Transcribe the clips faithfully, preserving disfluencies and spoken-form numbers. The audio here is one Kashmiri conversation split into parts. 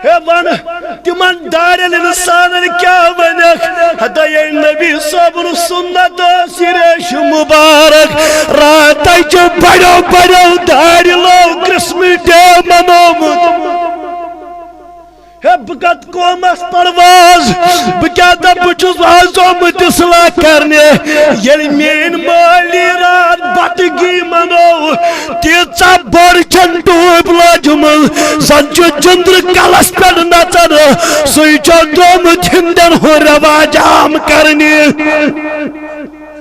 ہے ون، تمن دارٮ۪ن انسانن کیٛاہ ونکھ؟ ہتا یہِ نبی صٲبُن سنت ٲس، یہِ ریش مبارک۔ راتچہِ بڑیو بڑیو دارِ لو کرسمس ڈے منومُت۔ ہے بہٕ کتھ قومس پرواز، بہٕ کیٛاہ دپہٕ، بہٕ چھُس آز آمُت اصلاح کرنہِ۔ ییٚلہِ میٲنۍ مٲلی راتھ بتہٕ گی منو، تیٖژاہ بٔڑ چھن ٹوٗپۍ لٲجمٕژ، زن چھُ جندر کلس پٮ۪ٹھ نژان، سُے چھُ درٛامُت ہندن ہُنٛد رواج عام کرنہِ۔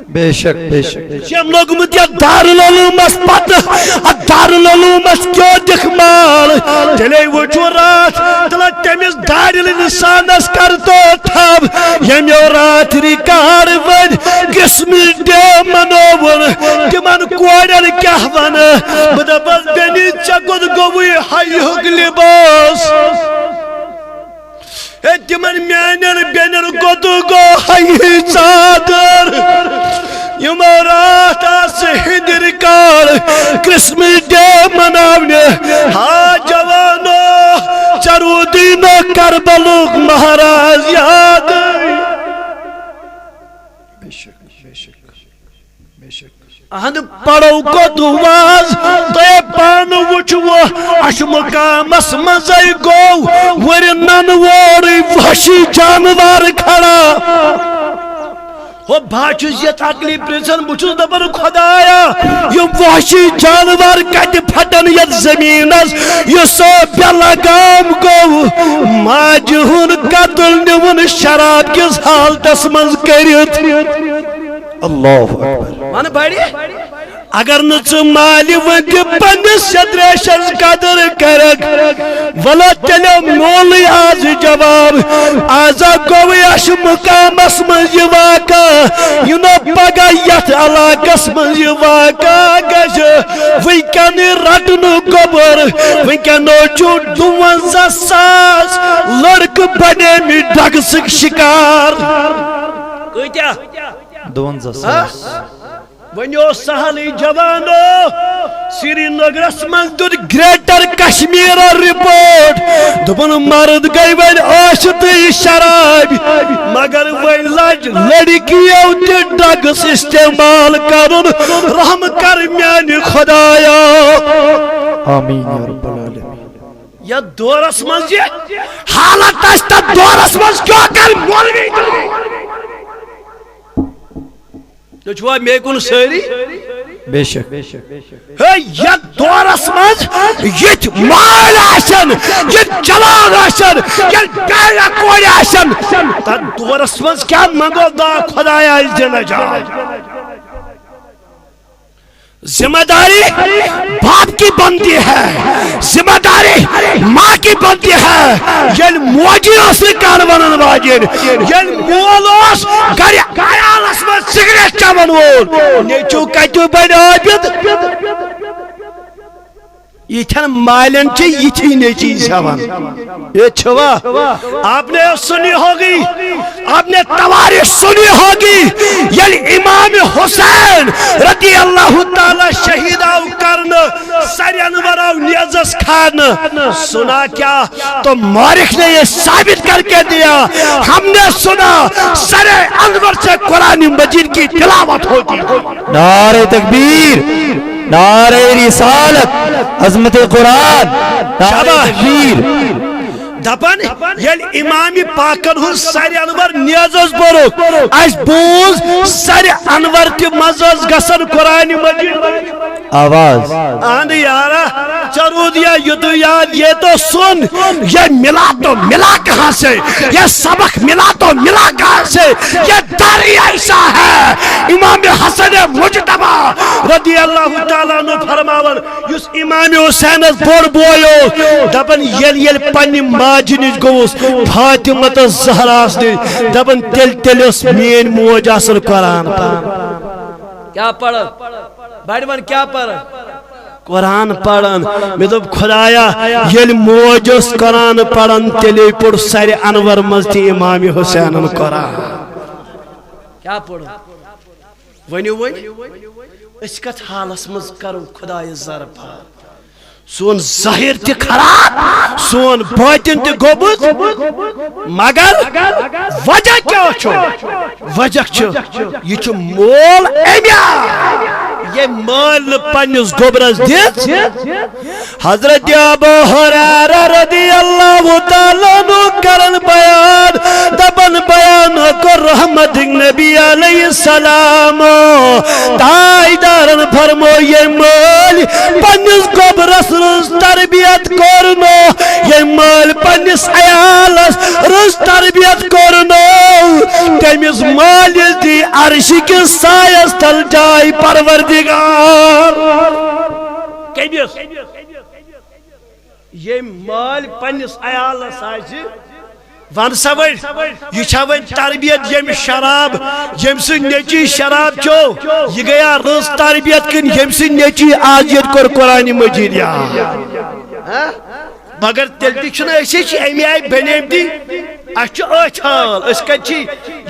بے شک، بے شک، بے شک۔ چھم لوٚگمُت یتھ دارالعلومس پتہٕ، اتھ دارالعلومس کیو دِکھ مال۔ تیٚلے وٕچھو راتھ، تیٚلہِ تٔمِس دارِ انسانس کرتو تھب، ییٚمۍ یو راتھ ریکارڈ ؤنۍ کرسمس ڈے منووُن۔ تِمن کورٮ۪ن کیٛاہ ونہٕ؟ بہٕ دپس، بیٚنہِ، ژےٚ کوٚت گوٚوُے حیہُک لباس؟ ہے، تِمن میانٮ۪ن بیٚنٮ۪ن کوٚت گوٚو حیہٕچ ژادر؟ یِمو راتھ آسہٕ ہِنٛدۍ ریکارڈ کرسمس ڈے مناونہِ۔ ہا جوانو، ژےٚ روٗدُے نہٕ کربلُک مہراز یاد۔ بے شک، بے شک، بے شک۔ اہند پرو کوٚت واز، تۄہہِ پانہٕ وٕچھوٕ، اَسہِ مقامس منٛزے گوٚو وُرِ ننہٕ وورٕے وحشی جانور کھڑا۔ ہو، بہٕ چھُس یتھ عقلہِ پرژھان، بہٕ چھُس دپان، خدایا، یِم وحشی جانور کتہِ پھٹن یتھ زمینس، یُس سُہ بے لگام گوٚو، ماجہِ ہُنٛد قتل نیوُن شراب کِس حالتس منٛز کٔرِتھ۔ اللہ اکبر۔ ون بڑِ۔ اگر نہٕ ژٕ مالہِ ؤندِ پننِس شدریشس قدر کرکھ، ولا تیٚلہِ مولٕے آز جواب۔ آزا گوٚوٕے اَسہِ مقامس منٛز یہِ واقعہ، یہِ نہٕ پگاہ یتھ علاقس منٛز یہِ واقعہ گژھِ۔ وٕنکیٚن رٹنہٕ گوٚبُر، وٕنکیٚنو چھُ دُوَنزاہ ساس لڑکہٕ بنے مٕتۍ ڈرگسٕکۍ شکار۔ کۭتیاہ؟ دُوَنزاہ ساس۔ وۄنۍ اوس سہلٕے جوانو، سرینگرس منٛز دیُت گریٹر کشمیرن رپورٹ، دوٚپُن، مرد گٔے وۄنۍ عٲشقٕے شرابہِ، مگر وۄنۍ لج لڑکیو تہِ ڈرگس استعمال کرُن، رحم کر میانہِ خدایا۔ آمین یا رب العالمین۔ یتھ دورس منٛز یہِ حالت آسہِ، تتھ دورس منٛز کیٛاہ کرِ مولوی؟ تُہۍ چھِوا مے کُن سٲری؟ بے شک۔ ہے، یتھ دورس منٛز یِتھۍ مٲلۍ آسن، یِتھۍ جوان آسن، یِتھۍ بیٚہہ کورِ آسن، تتھ دورس منٛز کیٛاہ منٛگو دعا خدایا اَسہِ دِنہٕ جاے؟ ذمہ داری باپ کی بنتی ہے، ذمہ داری ماں کی بنتی ہے۔ ییٚلہِ موجی ٲس نہٕ کانٛہہ ونان واجٮ۪ن، ییٚلہِ مول اوس گرِ عیالس منٛز سگریٹ چٮ۪وان وول، نیٚچو کتہِ بنہِ عابد؟ یِتھٮ۪ن مالٮ۪ن چھِ یِتھی نیٚچی زٮ۪وان۔ یہ چھوا؟ آپ نے سنی ہوگی، آپ نے تواریخ سنی ہوگی، ییٚلہِ امام حسین رضی اللہ تعالی شہید آو کرنہٕ، سر انور آو نیزس کھارنہٕ۔ سنا کیا؟ تو مورخ نے یہ ثابت کر کے دیا، ہم نے سنا سر انور سے قرآن مجید کی تلاوت ہوتی۔ نعرہ تکبیر، نعرہ رسالت، عظمت قرآن، نعرہ شاباش۔ تکبیر۔ دپان، ییٚلہِ امام پاکن ہُنٛد سر انور نیزس بوٚرُکھ، اسہِ بوٗز سر انور تہِ منٛز ٲس گژھان قرآن مجید۔ آواز۔ اہن یارا، ژےٚ روٗد یا یُتُے یاد، یہ تو سن، یہ ملا تو ملا کہاں سے، یہ سبق ملا تو ملا کہاں سے، یہ در ایسا ہے۔ امام حسن مجتبیٰ رضی اللہ تعالیٰ عنہ فرماوان، یُس امام حسینس بوٚڑ بوے اوس، دپان، ییٚلہِ، ییٚلہِ پننہِ ماجہِ نِش گوٚوُس، فاطمہ تہٕ زہراہس نِش، دپان، تیٚلہِ، تیٚلہِ ٲس میٲنۍ موج آسان قرآن پران۔ کیٛاہ پران؟ بڑِ ون کیٛاہ پران؟ قرآن پران۔ مےٚ دوٚپ، خدایا، ییٚلہِ موج ٲس قرآن پران، تیٚلے پوٚر سرِ انور منٛز تہِ امام حسینن قرآن۔ کیٛاہ پوٚر؟ ؤنِو وۄنۍ، أسۍ کتھ حالس منٛز کرو خدایس زارٕ پار؟ سون ظاہر تہِ خراب، سون باطن تہِ گوٚبُت۔ مگر وجہ کیٛاہ چھُ؟ وجہ چھُ، یہِ چھُ مول اَمہِ آیہِ، ییٚمۍ مٲلۍ نہٕ پننِس گوٚبرس دِژ۔ حضرت ابو ہریرہ رضی اللہ تعالیٰ عنہ کرن بیان، دپن بیان کوٚر رحمت نبی علیہ السلام۔ تاجدارن فرمو، ییٚمۍ مٲلۍ پننِس گوٚبرس رٕژ تربیت کوٚر نہٕ، ییٚمۍ مٲلۍ پننِس عیالس رٕژ تربیت کوٚر نہٕ، تٔمِس مٲلِس دی عرشہِ کِس سایس تل جاے پروردگار۔ کٔمِس؟ ییٚمۍ مٲلۍ پننِس عیالس آسہِ، ون سا وۄنۍ، یہِ چھا وۄنۍ تربیت ییٚمہِ شراب، ییٚمہِ سۭتۍ نیٚچی شراب چیو؟ یہِ گٔیا رٕژ تربیت کِنہٕ ییٚمہِ سۭتۍ نیٚچی آز ییٚتہِ کوٚر قرآنِ مجیٖد یاد؟ ہہ؟ مگر تیٚلہِ تہِ چھُنہٕ أسۍ، أسۍ چھِ اَمہِ آیہِ بنیمتی، اَسہِ چھُ أتھۍ حال، أسۍ کَتہِ چھِ،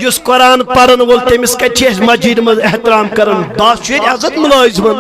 یُس قرآن پرن وول، تٔمِس کَتہِ چھِ أسۍ مسجدِ منٛز احترام کران؟ بس چھُ ییٚتہِ عزت مُلٲزمن۔